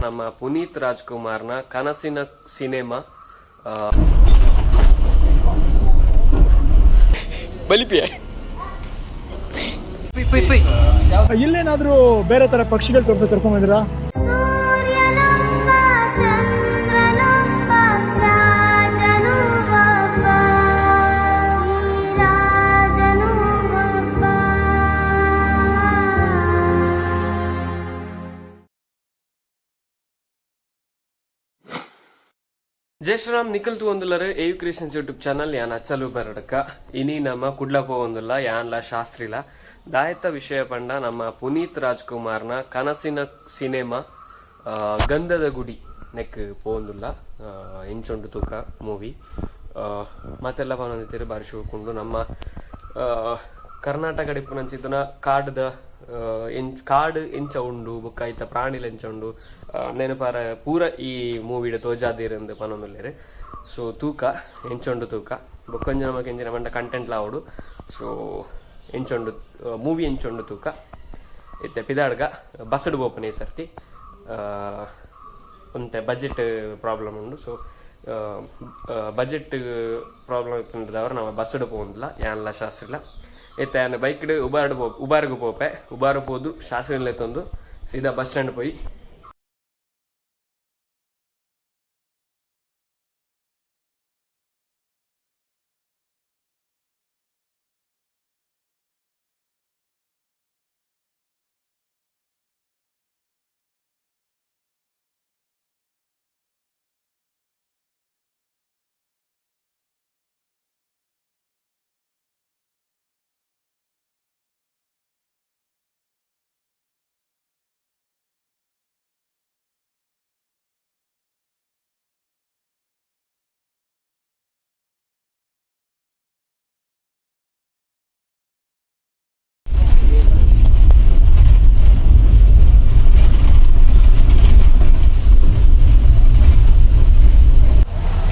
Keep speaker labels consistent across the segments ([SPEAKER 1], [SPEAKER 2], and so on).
[SPEAKER 1] ನಮ್ಮ ಪುನೀತ್ ರಾಜ್ಕುಮಾರ್ನ ಕನಸಿನ ಸಿನಿಮಾ ಬಲಿಪಿಯ.
[SPEAKER 2] ಇಲ್ಲೇನಾದ್ರೂ ಬೇರೆ ತರ ಪಕ್ಷಿಗಳು ತೋರ್ಸಕ್ ಕರ್ಕೊಂಡ್ ಬಂದಿರಾ?
[SPEAKER 3] ಸೂರ್ಯನೊಬ್ಬ, ಚಂದ್ರನೊಬ್ಬ, ರಾಜನು ಒಬ್ಬ, ಈ ರಾಜನು ಒಬ್ಬ.
[SPEAKER 1] ಜೈ ಶ್ರೀರಾಮ್. ನಿಖಲ್ ತೂವೊಂದುಲ್ಲರು ಎಯು ಕ್ರಿಯೇಷನ್ಸ್ ಯೂಟ್ಯೂಬ್ ಚಾನಲ್. ಯಾನ್ ಅಚ್ಚಲು ಬರಡಕ. ಇನಿ ನಮ್ಮ ಕುಡ್ಲ ಪೋವೊಂದುಲ್ಲ ಯಾನ್ಲ ಶಾಸ್ತ್ರಿಲ. ದಾಯತ ವಿಷಯ ಪಂಡ ನಮ್ಮ ಪುನೀತ್ ರಾಜ್ಕುಮಾರ್ನ ಕನಸಿನ ಸಿನಿಮಾ ಗಂಧದ ಗುಡಿ ನೆಕ್ ಪೋವೊಂದುಲ್ಲ. ಎಂಚೊಂಡು ತೂಕ ಮೂವಿ ಮತ್ತೆಲ್ಲ ಪನೊಂದಿತ್ತೆರ್, ಬಾರಿ ಶೋಕುಂಡು. ನಮ್ಮ ಕರ್ನಾಟಕ ಇಪ್ಪುನಂಚಿತ್ತಿನ ಕಾಡ್ದ ಕಾಡು ಎಂಚ ಉಂಡು, ಬೊಕ್ಕ ಐತ ಪ್ರಾಣಿಲು ಎಂಚ ಉಂಡು ನೆನಪಾರ ಪೂರ ಈ ಮೂವಿಡ್ ತೋಜಾದಿರಂದು ಪನೊಂದುಲ್ಲೆರ್. ಸೊ ತೂಕ ಎಂಚೊಂಡು ತೂಕ. ಬೊಕ್ಕೊಂಜಿ ನಮಕ್ ಎಂಚಿನ ಪಂಡ ಕಂಟೆಂಟ್ ಲಾವೊಡು. ಸೊ ಎಂಚೊಂಡು ಮೂವಿ ಎಂಚೊಂಡು ತೂಕ. ಇತ್ತೆ ಪಿದಾಡ್ಗ. ಬಸ್ಡ್ ಪೋಪುನೆ ಈ ಸರ್ತಿ. ಒಂತೆ ಬಜೆಟ್ ಪ್ರಾಬ್ಲಮ್ ಉಂಡು. ಸೊ ಬಜೆಟ್ ಪ್ರಾಬ್ಲಮ್ ಇಪ್ಪುನೆಡ್ದಾವರ ನಮ ಬಸ್ಡ್ ಪೋವೊಂದುಲ್ಲ ಯಾನ್ಲ ಶಾಸ್ತ್ರಿಲ. ಇತ್ತೆ ಯಾನ್ ಬೈಕ್ಡ್ ಉಬಾರ್ಡ್ ಪೋ ಉಬಾರ್ಗ್ ಪೋಪೆ. ಉಬಾರ್ ಪೋದು ಶಾಸ್ತ್ರಿನ್ ಲೆತ್ತೊಂದು ಸೀದಾ ಬಸ್ ಸ್ಟ್ಯಾಂಡ್ ಪೋಯಿ.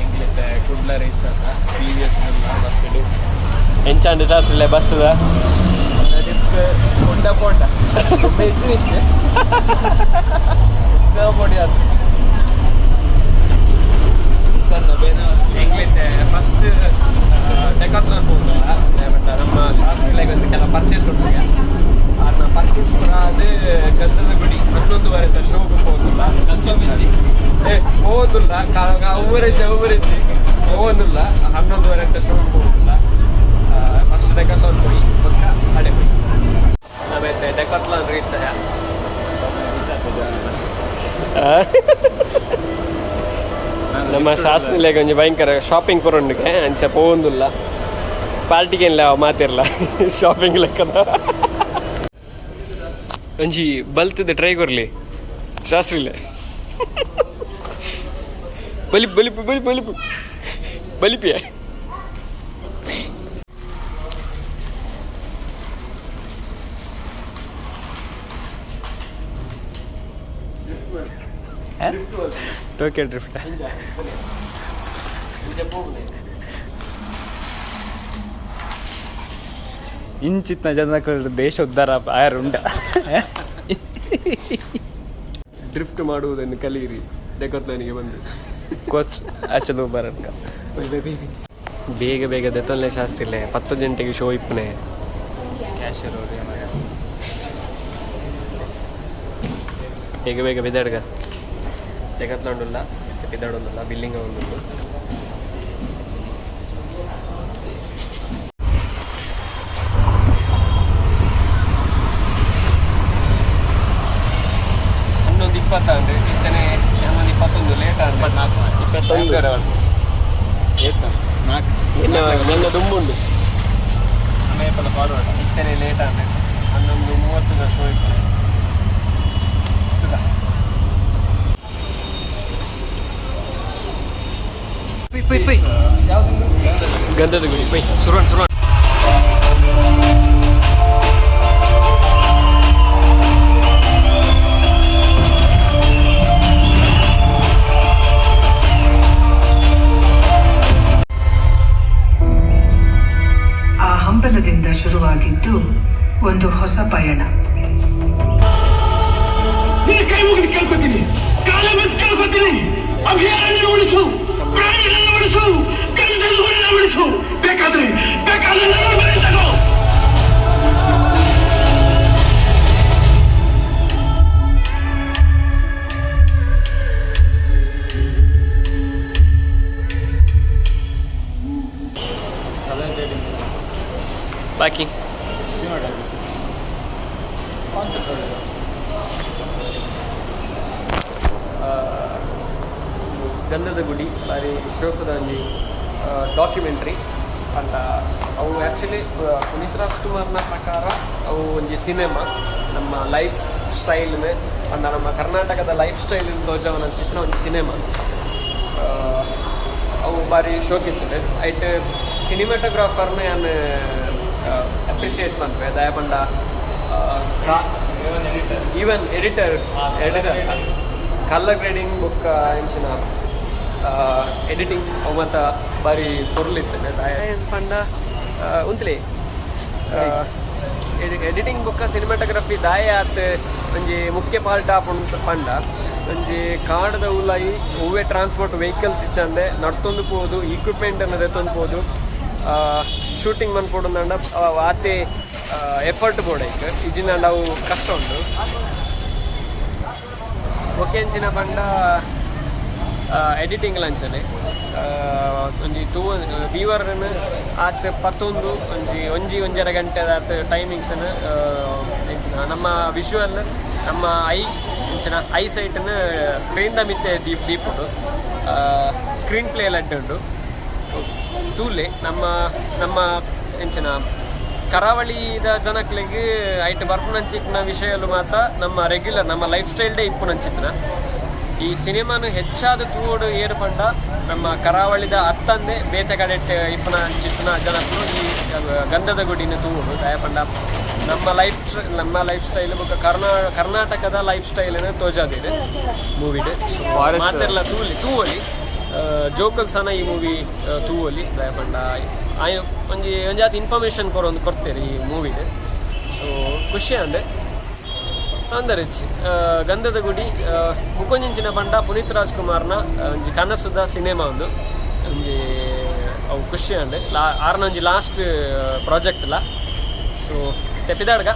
[SPEAKER 1] ಎಂಕ್ಲೆತ್ತೆ ಕುಡ್ಲ ರೀಚ್ ಆತ. ಪಿವಿಎಸ್ ಬಸ್ ಎಂಚಾಂಡ್ ಶಾಸ್ತ್ರಿಲೆ ಬಸ್?
[SPEAKER 4] ಡಿಸ್ಕ್ ಉಂಡ ಪೋಂಡ ಹೆಚ್ಚು ಪೊಡಿ ಅದು.
[SPEAKER 1] ಎಂಕ್ಲೆತ್ತೆ ಫಸ್ಟ್ ಡೆಕಾತ್ಲಾನ್ ಪೋಂಡಲ್ಲ. ಬಟ್ ನಮ್ಮ ಶಾಸ್ತ್ರಿಲೆಗ್ ಒಂದು ಕೆಲ ಪರ್ಚೇಸ್ ಉಂಟು. ಆರ್ನ ಪರ್ಚೇಸ್ ಪೂರ ಅದು ಗಂಧದ ಗುಡಿ 11:30ತ್ತ ಶೋಗ್ ಪೋವೊಂದುಲ್ಲ. ಏ ಪೋವೊಂದುಲ್ಲ, ಊರಿಜ್ಜಿ ಊರಿಜ್ಜಿ ಪೋವೊಂದುಲ್ಲ. 11:30ತ್ತ ಶೋಗ್ ಪೋವೊಂದುಲ್ಲ. ಫಸ್ಟ್ ಡೆಕಾತ್ಲಾನ್ ಪೋಯಿ, ಬೊಕ್ಕ ಅಡೆ ಪೋಯಿ. ನಾವೈತೆ ಡೆಕಾತ್ಲಾನ್ ರೀಚ್ ಆಯ. ನಮ್ಮ ಶಾಸ್ತ್ರಿಲೆಗ್ ಒಂಜಿ ಭಯಂಕರ ಶಾಪಿಂಗ್ ಕೊರೊಂಡುಗೆ ಅಂಚ ಪೋವೊಂದುಲ್ಲ. ಪಾರ್ಟಿಗೆ ಇಲ್ಲ ಮಾತಿರ್ಲ ಶಾಪಿಂಗ್ ಲೆಕ್ಕದ. ಒಂಜಿ ಬಲ್ತದ ಟ್ರೈ ಕೊರ್ಲಿ ಶಾಸ್ತ್ರಿಲೆ. ಬಲಿಪು ಬಲಿಪು ಬಲಿಪು ಬಲಿಪು ಬಲಿಪಿಯ.
[SPEAKER 4] Tokyo drift. ಇಂಚಿತ್ನ ಜನಗಳು ದೇಶ ಉದ್ಧಾರ ಆಯರ್ ಉಂಡ.
[SPEAKER 1] ಡ್ರಿಫ್ಟ್ ಮಾಡುವುದನ್ನು ಕಲಿಯಿರಿ ಡೆಕೋತ್ಲಾನಿಗೆ ಬಂದು.
[SPEAKER 4] ಕೋಚ್ ಆಚಲು ಬರಡ್ಕ.
[SPEAKER 1] ಬೇಗ ಬೇಗ ದೆತ್ತೊಲ್ಲೆ ಶಾಸ್ತ್ರಿಲೆ, 10 ಗಂಟೆಗೆ ಶೋ ಇಪ್ಪನೆ.
[SPEAKER 4] ಕ್ಯಾಶಿಯರ್.
[SPEAKER 1] ಬೇಗ ಬೇಗ ಬಿದಾಡ್ಗ. ಜಗತ್ಲುಂಡುಲ್ಲ, ಪಿದಾಡೊಂದುಲ್ಲ, ಬಿಲ್ಲಿಂಗ್ ಉಂಡುಂಡು. 11:20 ಅಂದ್ರೆ ಇತ್ತನೆ 11:21, ಲೇಟ್ ಅಂದ್ರೆ 21.
[SPEAKER 4] ನಾಲ್ಕು.
[SPEAKER 1] ನಿನ್ನ ದುಂಬುಂಡು.
[SPEAKER 4] ಫಾರ್ವರ್ಡ್.
[SPEAKER 1] ಇತ್ತನೆ ಲೇಟ್ ಅಂದ್ರೆ 11:30 ಶೋ ಇಪ್ಪನೆ. ಗಂಧದ ಗುಡಿ ಪೈ. ಸುರುವನ್ ಸುರುವನ್.
[SPEAKER 5] ಆ ಹಂಬಲದಿಂದ ಶುರುವಾಗಿದ್ದು ಒಂದು ಹೊಸ ಪಯಣ.
[SPEAKER 6] ನಿನ್ನ ಕೈ ಮುಗಿದು ಕೇಳ್ಕೊತೀನಿ, ಕಾಲ
[SPEAKER 4] ಕಾನ್ಸೆಪ್ಟ್.
[SPEAKER 1] ಗಂಧದ ಗುಡಿ ಬಾರಿ ಶೋಕದ ಒಂಜಿ ಡಾಕ್ಯುಮೆಂಟ್ರಿ ಪಂಡ ಅವು ಆ್ಯಕ್ಚುಲಿ ಪುನೀತ್ ರಾಜ್ಕುಮಾರ್ನ ಪ್ರಕಾರ ಅವು ಒಂಜಿ ಸಿನಿಮಾ ನಮ್ಮ ಲೈಫ್ ಸ್ಟೈಲ್ನ ಪಂಡ ನಮ್ಮ ಕರ್ನಾಟಕದ ಲೈಫ್ ಸ್ಟೈಲ್ ತೋಜವನ ಚಿತ್ರ ಒಂಜಿ ಸಿನಿಮಾ. ಅವು ಬಾರಿ ಶೋಕಿತ್ತುಂಡು. ಐಟ್ ಸಿನಿಮಾಟೋಗ್ರಾಫರ್ನ ಯಾನ್ ಅಪ್ರಿಷಿಯೇಟ್ ಮನ್ಪುವೆ, ದಾಯೆ ಪಂಡ even editor colour grading ಬೊಕ್ಕ ಎಂಚಿನ ಎಡಿಟಿಂಗ್ ಅವು ಮಾತ ಬಾರಿ ಪೊರ್ಲಿತ್ತುಂಡು. ದಾಯೆ ಪಂಡ ಉಂತ್ಲೆ ಎಡಿಟಿಂಗ್ ಬೊಕ್ಕ ಸಿನಿಮಾಟೋಗ್ರಫಿ ದಾಯೆ ಆತ್ ಒಂಜಿ ಮುಖ್ಯ ಪಾರ್ಟ್ ಆಪುಂಡು ಪಂಡ, ಒಂಜಿ ಕಾಡದ ಉಲಾಯಿ ಒವ್ವೆ ಟ್ರಾನ್ಸ್ಪೋರ್ಟ್ ವೆಹಿಕಲ್ಸ್ ಇಚ್ಚಂದೆ ನಡ್ತೊಂದು ಪೋದು, ಇಕ್ವಿಪ್ಮೆಂಟ್ ಅನ್ನು ದೆತ್ತೊಂದು ಪೋದು ಶೂಟಿಂಗ್ ಮನ್ಪೊಡುಂದಾಂಡ ಆತೆ ಎಫರ್ಟ್ ಬೋಡೈಕ್, ಇಜ್ಜಿಂದಾಂಡ ಅವು ಕಷ್ಟ ಉಂಡು. ಬೊಕೆಂಚಿನ ಪಂಡ ಎಡಿಟಿಂಗ್ ಲಂಚನೆ ಒಂಜಿ ತೂ ವೀವರ್ನ್ ಆತ್ ಪತ್ತೊಂದು ಒಂಜಿ ಒಂಜಿ ಒಂಜರ ಗಂಟೆ ಆತ್ ಟೈಮಿಂಗ್ಸ್ ಎಂಚಿನ ನಮ್ಮ ವಿಜುವಲ್, ನಮ್ಮ I ಎಂಚಿನ I ಸೈಟ್ನ ಸ್ಕ್ರೀನ್ ದ ಮಿತ್ತೆ ದೀಪ್ ದೀಪುಂಡು. ಸ್ಕ್ರೀನ್ ಪ್ಲೇ ಲಡ್ಡು ಉಂಡು. ತೂಲೆ ನಮ್ಮ ನಮ್ಮ ಎಂಚಿನ ಕರಾವಳಿದ ಜನಕ್ಲೆಗ್ ಐಟ್ ಬರ್ಪುನಂಚಿತ್ತಿನ ವಿಷಯಲು ಮಾತ ನಮ್ಮ ರೆಗ್ಯುಲರ್ ನಮ್ಮ ಲೈಫ್ ಸ್ಟೈಲ್ ಡೇ ಇಪ್ಪುನಂಚಿತ್ತಿನ. ಈ ಸಿನಿಮಾನು ಹೆಚ್ಚಾದ ತೂವೊಡು ಏರು ಪಂಡ ನಮ್ಮ ಕರಾವಳಿದ ಅತ್ತಂದೆ ಬೇತೆ ಕಡೆಟ್ ಇಪ್ಪುನ ಅಂಚಿತ್ತಿನ ಜನಕ್ಕುಲು ಈ ಗಂಧದ ಗುಡಿನ ತೂವೊಡು. ದಾಯೆ ಪಂಡ ನಮ್ಮ ಲೈಫ್ ಸ್ಟೈಲ್ ಬೊಕ್ಕ ಕರ್ನಾಟಕದ ಲೈಫ್ ಸ್ಟೈಲ್ ತೋಜಾದಿದೆ ಮೂವಿಡ್. ಮಾತೆರ್ಲ ತೂಲಿ, ತೂವೊಲಿ. ಜೋಕಲ್ ಸನ ಈ ಮೂವಿ ತೂವೊಲಿ. ದಾಯೆ ಪಂಡ ಆಯ್ ಒಂಜಿ ಒಂಜಾತಿ ಇನ್ಫಾರ್ಮೇಶನ್ ಕೊರೊಂದು ಕೊಡ್ತೇವೆ ಈ ಮೂವಿಡ್. ಸೊ ಖುಷಿ ಅಂಡ್ ಅಂದರಿಚ್ ಗಂಧದ ಗುಡಿ. ಮುಕೊಂಜಿಂಚಿನ ಪಂಡ ಪುನೀತ್ ರಾಜ್ಕುಮಾರ್ನ ಒಂಜಿ ಕನಸುದ ಸಿನಿಮಾ ಒಂದು ಒಂಜಿ ಅವು ಖುಷಿ ಅಂಡ್ ಲಾ ಆರ್ನ ಒಂಜಿ ಲಾಸ್ಟ್ ಪ್ರಾಜೆಕ್ಟ್ ಲ. ಸೊ ತೆಪ್ಪಿದಾಡ್ಗ.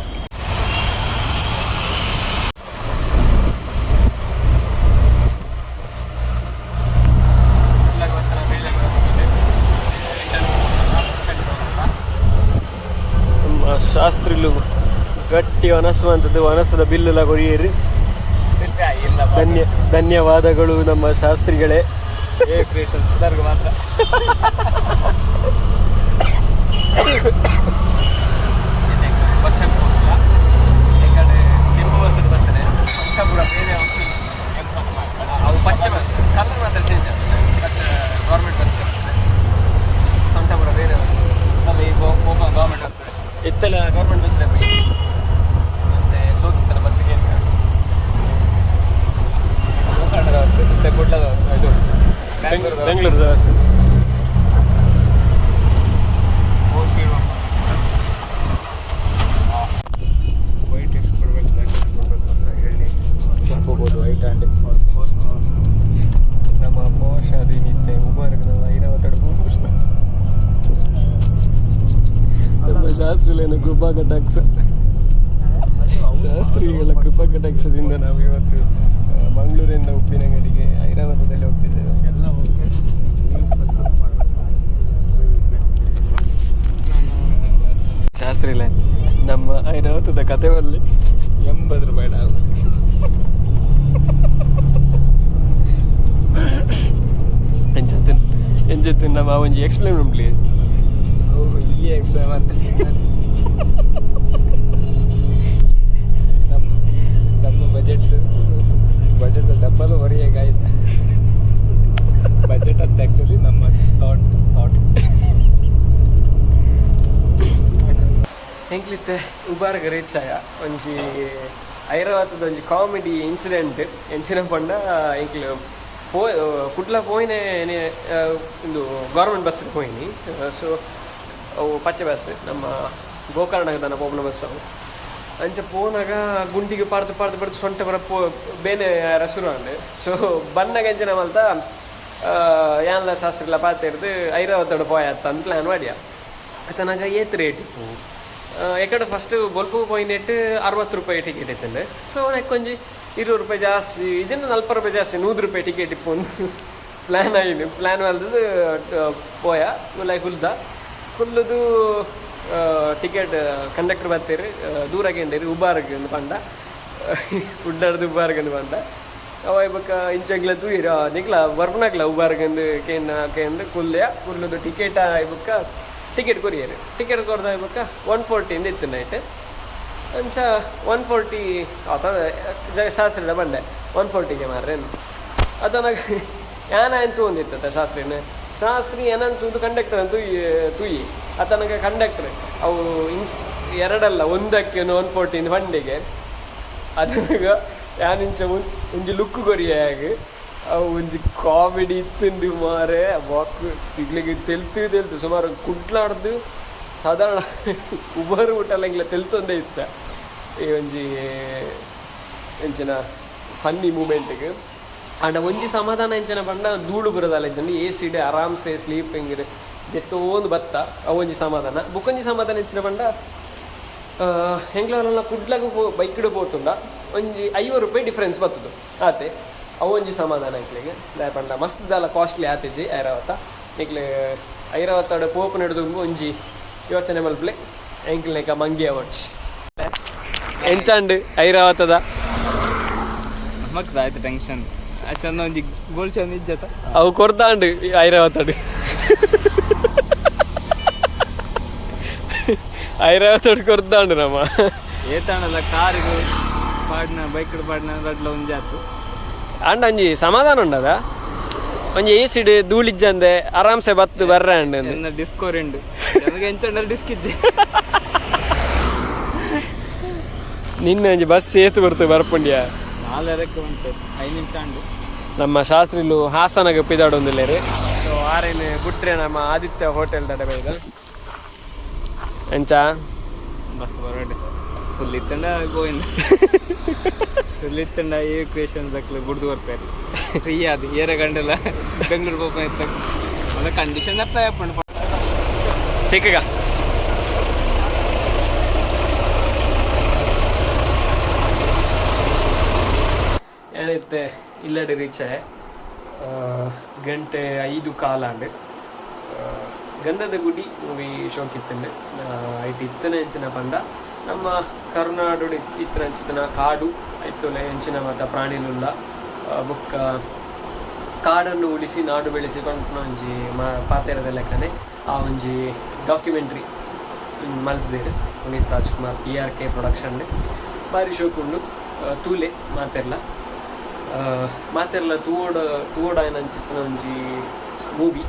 [SPEAKER 1] ನಮ್ಮ ಶಾಸ್ತ್ರಿಲು ಗಟ್ಟಿ ಒನಸುವಂಥದ್ದು, ಒನಸದ ಬಿಲ್ಲೆಲ್ಲ ಕೊರಿಯೇರಿ. ಧನ್ಯವಾದಗಳು ನಮ್ಮ ಶಾಸ್ತ್ರಿಗಳೇ.
[SPEAKER 4] ಮಾತ್ರ.
[SPEAKER 1] ಬಸ್ ಹೋಗಿಲ್ಲ, ಈ ಕಡೆ ಕೆಂಪು ಬಸ್ ಬರ್ತಾರೆ ಅಂತ ಪೂರ ಬೇರೆ. ಅವು ಪಚ್ಚೆ ಬಸ್, ಕಲರ್ ಮಾತ್ರ ಚೇಂಜ್ ಆಗ್ತದೆ. But government bus ಬರ್ತದೆ, ಸೊಂಟ ಪೂರ ಬೇರೆ.
[SPEAKER 4] ಈ ಗೌರ್ಮೆಂಟ್ ಬಸ್.
[SPEAKER 1] ಇತ್ತೆಲ್ಲ ಗೌರ್ಮೆಂಟ್ ಬಸ್ ಮತ್ತೆ ಸೋಕಿತ್ತಲ್ಲ ಬಸ್ಸಿಗೆ.
[SPEAKER 4] ಗೋಕರ್ಣದ ಬಸ್ ಮತ್ತೆ ಕುಡ್ಲದ ಇದು ಬ್ಯಾಂಗ್ಳೂರದ.
[SPEAKER 1] ಬೆಂಗಳೂರದ ಬಸ್.
[SPEAKER 4] ಓಕೆ. ವೈಟ್ ಎಷ್ಟು ಕೊಡ್ಬೇಕು, ಬ್ಲ್ಯಾಕ್ ಎಷ್ಟು ಕೊಡ್ಬೇಕು ಅಂತ ಹೇಳಿ.
[SPEAKER 1] ಹೋಗ್ಬೋದು ವೈಟ್ ಆ್ಯಂಡ್ ನಮ್ಮ ಪೋಷಾದಿನಿತ್ತೆ ಉಮರ್ಗ್ ನಾವು ಐರಾವತಡು. ನಮ್ಮ ಶಾಸ್ತ್ರಿಗಳೇನು ಕೃಪಾ ಕಟಾಕ್ಷ, ಶಾಸ್ತ್ರಿಗಳ ಕೃಪಾ ಕಟಾಕ್ಷದಿಂದ ನಾವು ಇವತ್ತು ಮಂಗಳೂರಿಂದ ಉಪ್ಪಿನಂಗಡಿಗೆ ಐರಾವತದಲ್ಲಿ ಹೋಗ್ತಿದ್ದೇವೆ.
[SPEAKER 4] ಎಲ್ಲ ಓಕೆ, ನೀವು ಸಕ್ಸಸ್ ಮಾಡಬೇಕು.
[SPEAKER 1] ಶಾಸ್ತ್ರಿಗಳೇ, ನಮ್ಮ ಐರಾವತದ ಕತೆ ಬರಲಿ.
[SPEAKER 4] 80 ರೂಪಾಯಿ ಡಾಲ್.
[SPEAKER 1] ಎಂಚತ್ತಿನ ಎಂಚತ್ತಿನ ನಮ್ಮ ಒಂಜಿ ಎಕ್ಸ್ಪ್ಲೇನ್ ಉಂಟ್ಲಿ.
[SPEAKER 4] ಈ ಎಕ್ಸ್ಪ್ಲೇನ್ ಅಂತ ನಮ್ಮ ನಮ್ಮ ಬಜೆಟ್ ಬಜೆಟ್ ಡಬ್ಬಲ್ ಹೊರೆಯಾಗಾಯ್ತು. ಬಜೆಟ್ ಅಂತ ಆ್ಯಕ್ಚುಲಿ ನಮ್ಮ ಥಾಟ್ ಥಾಟ್.
[SPEAKER 1] ಎಂಕ್ಲಿತ್ತೆ ಉಬಾರ್ಗ್ ರೀಚ್ ಆಯ. ಒಂಜಿ ಐರಾವತದ ಒಂಜಿ ಕಾಮಿಡಿ ಇನ್ಸಿಡೆಂಟ್ ಎಂಚಿನ ಪಂಡ, ಎಂಕ್ಲು ಪೋ ಕುಡ್ಲ ಪೋಯಿನೆ ಇಂದು ಗೌರ್ಮೆಂಟ್ ಬಸ್ ಪೋಯಿನಿ. ಸೊ ಅವು ಪಚ್ಚೆ ಬಸ್, ನಮ್ಮ ಗೋಕರ್ಣದ ಪೋಪುನ ಬಸ್ ಅವು. ಅಂಚ ಪೋನಾಗ ಗುಂಡಿಗೆ ಪಾರ್ದು ಪಾರ್ದು ಪಾರ್ದು ಸೊಂಟ ಬರ ಪೋ ಬೇನೆ ಶುರು ಆಂಡ್. ಸೊ ಬನ್ನಗ ಎಂಚಿನ ಮಲ್ತ, ಯಾನ್ಲ ಶಾಸ್ತ್ರಿಲ ಪಾತೆರ್ದು ಐರಾವತೋಡು ಪೋಯತ್ತ ಅಂತ ಪ್ಲಾನ್ ಮಾಡಿಯ. ಆತನಾಗ ಏತ್ ರೇಟ್ ಇಪ್ಪು ಎಕಡೆ? ಫಸ್ಟ್ ಬೊಲ್ಪು ಪೋಯಿನೆಟ್ 60 ರೂಪಾಯಿ ಟಿಕೆಟ್ ಇತ್ತಂಡೆ. ಸೊ ಒಂಜಿ 20 ರೂಪಾಯಿ ಜಾಸ್ತಿ ಇಜನ್ನ 40 ರೂಪಾಯಿ ಜಾಸ್ತಿ, 100 ರೂಪಾಯಿ ಟಿಕೆಟ್ ಇಪ್ಪು ಒಂದು ಪ್ಲಾನ್ ಆಯಿನು. ಪ್ಲಾನ್ ಮಲ್ತದು ಪೋಯ, ಲೈಕ್ ಕುಲ್ದ ಕುಲ್ಲುದು. ಟಿಕೆಟ್ ಕಂಡಕ್ಟರ್ ಬತ್ತೆರ್ ದೂರ ಕೇಂಡೆರ್ ಉಬಾರ್ಗ್ ಇಂದ್ ಪಂಡ ಕುಡ್ಲರ್ದ್ ಉಬಾರ್ಗ್ ಇಂದ್ ಪಂಡ. ಅವು ಬೊಕ್ಕ ಇಂಚ ಎಂಕ್ಲ ತೂಯೆರ್, ನಿಕ್ಲ ಬರ್ಪುನಕ್ಲ ಉಬಾರ್ಗ್ ಇಂದ್ ಕೇಂಡ ಕೇಂದ್ ಕುಲ್ಯ ಕುಲ್ಲುದು ಟಿಕೆಟ್ ಆಯಿ ಬೊಕ್ಕ ಟಿಕೆಟ್ ಕೊರಿಯೆರ್. ಟಿಕೆಟ್ ಕೊರ್ದು ಬೊಕ್ಕ 140 ಇಂದ್ ಇತ್ತು ನೈಟ್. ಅಂಚ 140 ಆತ ಶಾಸ್ತ್ರಿಡ ಪಂಡೆ, 140ಗೆ ಮಾರ್ರೆ. ಅದನಾಗ ಯಾನ್ ಆಯ್ನ ತೂವೊಂದಿತ್ತ ಶಾಸ್ತ್ರಿನ. ಶಾಸ್ತ್ರಿ ಏನಂತ ತೂದು ಕಂಡಕ್ಟರ್ ಅಂತ ತೂಯಿ ಅತನಗ ಕಂಡಕ್ಟರ್ ಅವು ಇಂಚ್ ಎರಡಲ್ಲ ಒಂದಕ್ಕೆ 140 ಪಂಡಿಗೆ. ಅದನಗ ಯಾನ್ ಇಂಚ ಒಂಜಿ ಲುಕ್ ಕೊರಿಯಾಗ ಅವು ಒಂಜಿ ಕಾಮಿಡಿ ಇತ್ತುಂಡು ಮಾರೆ. ವಾಕ್ ಇಗ್ಲಿಗೆ ತೆಲ್ತು ತೆಲ್ತು ಸುಮಾರು ಕುಡ್ಲಾಡ್ದು ಸಾಧಾರಣ ಉಬಾರು ಊಟಲ್ಲ ಇಂಗ್ಲ ತೆಲ್ತೊಂದೇ ಇತ್ತ ಈ ಒಂಜಿ ಎಂಚಿನ ಫನ್ನಿ ಮೂಮೆಂಟ್ಗೆ. ಆಂಡ ಒಂಜಿ ಸಮಾಧಾನ ಎಂಚಿನ ಪಂಡ, ಧೂಳು ಬರದಲ್ಲ ಎಂಚನ, ಎ ಸಿಡ್ ಆರಾಮ್ಸೆ ಸ್ಲೀಪಿಂಗ್ ಜೆತ್ತೋಂದು ಬತ್ತ, ಅವು ಒಂಜಿ ಸಮಾಧಾನ. ಬುಕ್ಕೊಂಜಿ ಸಮಾಧಾನ ಎಂಚಿನ ಪಂಡ, ಎಂಕ್ಲವರೆಲ್ಲ ಕುಡ್ಲಗ ಬೈಕ್ಡ್ ಪೋತುಂಡ ಒಂಜಿ 50 ರೂಪಾಯಿ ಡಿಫ್ರೆನ್ಸ್ ಬರ್ತದೆ ಆತೆ. ಅವು ಒಂಜಿ ಸಮಾಧಾನ ಎಂಕ್ಲೆಗ್. ದಾಯೆ ಪಂಡ ಮಸ್ತ್ ದಾಲ ಕಾಸ್ಟ್ಲಿ ಆತಿಜಿ ಐರಾವತ. ನಿಕ್ಲೆ ಐರಾವತ ಪೋಪು ಹಿಡಿದು ಒಂಜಿ ಯೋಚನೆ ಮಲ್ಪಲೆ, ಎಂಕ್ಲೆಕ ಮಂಗಿ ಅವರ್ಚ್ ಎಂಚಾಂಡ್ ಐರಾವತದ.
[SPEAKER 4] ನಮಕ್ ಆಯ್ತು ಟೆನ್ಷನ್ ಚಂದ ಒಂಜಿ ಗೋಲ್ ಚಂದ ಇಜ್ಜತ.
[SPEAKER 1] ಅವು ಕೊರ್ದಾಂಡ್ ಐರಾವತಡ್, ಐರಾವತಡ್ ಕೊರ್ದಾಂಡ್ ನಮ್ಮ.
[SPEAKER 4] ಏತಾಣಲ್ಲ ಕಾರಿಗು ಪಾಡ್ನ ಬೈಕ್ ಪಾಡ್ನ ರಡ್ಲ ಒಂಜಿ ಆತು.
[SPEAKER 1] ಅಂಡ ಒಂಜಿ ಸಮಾಧಾನ ಉಂಡದ, ಒಂಜಿ ಏಸಿಡ್ ಧೂಳಿಜ್ಜಂದೆ ಆರಾಮ್ಸೆ ಬತ್ತು ಬರ್ರೆ ಅಂಡ್.
[SPEAKER 4] ಎನ್ನ ಡಿಸ್ಕೋ ರೆಂಡು ನನಗೆ ಎಂಚಂಡ ಡಿಸ್ಕ್ ಇಜ್ಜೆ.
[SPEAKER 1] ನಿನ್ನೆ ಒಂಜಿ ಬಸ್ ಏತು ಬರ್ತು ಬರ್ಪುಂಡ್ಯಾ?
[SPEAKER 4] ನಾಲ್ಕಕ್ಕೆ ಉಂಟು, 5 ನಿಮಿಷ ಅಂಡು.
[SPEAKER 1] ನಮ್ಮ ಶಾಸ್ತ್ರಿಲು ಹಾಸನಗ ಪಿದಾಡೊಂದಿಲ್ಲೇರು. ಸೊ ಆರೇನು ಬುಟ್ರೆ ನಮ್ಮ ಆದಿತ್ಯ ಹೋಟೆಲ್ ದಡ ಬೈದ ಎಂಚ.
[SPEAKER 4] ಬಸ್ ಬರೋಡೆ ಫುಲ್ ಇತ್ತಂಡ ಗೋವಿಂದ ಫುಲ್ ಇತ್ತಂಡ ಈ ಕ್ರಿಯೇಷನ್ ದಕ್ಲು ಬುಡ್ದು ಬರ್ತಾರೆ ಫ್ರೀ ಅದು ಏರ ಗಂಡಲ್ಲ ಬೆಂಗಳೂರು ಪೋಪ ಇತ್ತ ಅದ ಕಂಡೀಷನ್ ಅಪ್ಲೈ ಆಪುಂಡು.
[SPEAKER 1] ತಿಕ್ಕಗ ಏನೈತೆ ಇಲ್ಲಡೆ ರೀಚ್ ಗಂಟೆ 5:15 ಆಂಡ್. ಗಂಧದ ಗುಡಿ ಮೂವಿ ಶೋಕ್ ಇತ್ತಂಡೆ. ಐಟ್ ಇತ್ತನೆ ಎಂಚಿನ ಪಂಡ, ನಮ್ಮ ಕರುನಾಡು ಇತ್ತಿನ ಅಂಚಿನ ಕಾಡು ಐತೊಲೆ ಎಂಚಿನ ಮಾತ ಪ್ರಾಣಿಲುಲ್ಲ ಬೊಕ್ಕ ಕಾಡನ್ನು ಉಳಿಸಿ ನಾಡು ಬೆಳೆಸಿ ಪನ್ಪುನ ಒಂಜಿ ಪಾತೆರದ ಲೆಕ್ಕನೆ ಆ ಒಂಜಿ ಡಾಕ್ಯುಮೆಂಟ್ರಿ ಮಲ್ತ್ದೆರ್ ಪುನೀತ್ ರಾಜ್ಕುಮಾರ್ ಪಿ.ಆರ್.ಕೆ ಪ್ರೊಡಕ್ಷನ್. ಬಾರಿ ಶೋಕ್ ಉಂಡು, ತೂಲೆ ಮಾತೆರ್ಲ. ಮಾತೆರ್ಲ ತೂವೊಡ ತೂವೊಡಾಯಿನ ಅಂಚಿತ್ತಿನ ಒಂಜಿ ಮೂವಿ.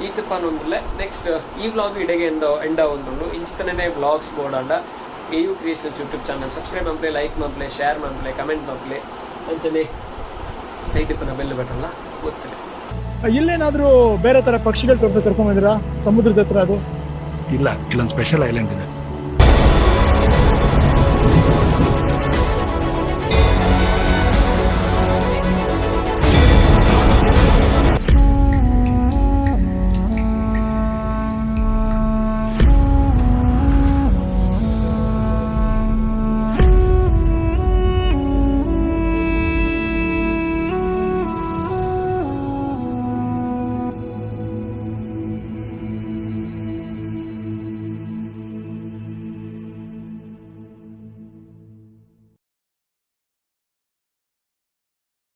[SPEAKER 1] ಈತ್ ಪನೊಂದುಲ್ಲೆ. ನೆಕ್ಸ್ಟ್ ಈ ವ್ಲಾಗ್ ಇಡೆಗೆ ಎಂದ ಎಂಡ ಒಂದುಂಡು. ಇಂಚಿತ್ತನೇ ವ್ಲಾಗ್ಸ್ ಬೋಡಾಂಡ A U creations YouTube channel subscribe ಮನ್ಪುಲೆ, ಲೈಕ್ ಮನ್ಪುಲೆ, ಶೇರ್ ಮನ್ಪುಲೆ, ಕಮೆಂಟ್ ಮನ್ಪುಲೆ, ಅಂಚನೆ ಸೈಡ್ ಇಪ್ಪುನ ಬೆಲ್ ಬಟನ್ಲ ಒತ್ತುಲೆ.
[SPEAKER 2] ಇಲ್ಲೇನಾದ್ರೂ ಬೇರೆ ತರ ಪಕ್ಷಿಗಳು ತೋರ್ಸಕ್ ಕರ್ಕೊಂಡ್ ಬಂದಿರಾ ಸಮುದ್ರದ ಹತ್ರ ಅದು?
[SPEAKER 6] ಇಲ್ಲ, ಇಲ್ಲೊಂದು ಸ್ಪೆಷಲ್ ಐಲ್ಯಾಂಡ್ ಇದೆ.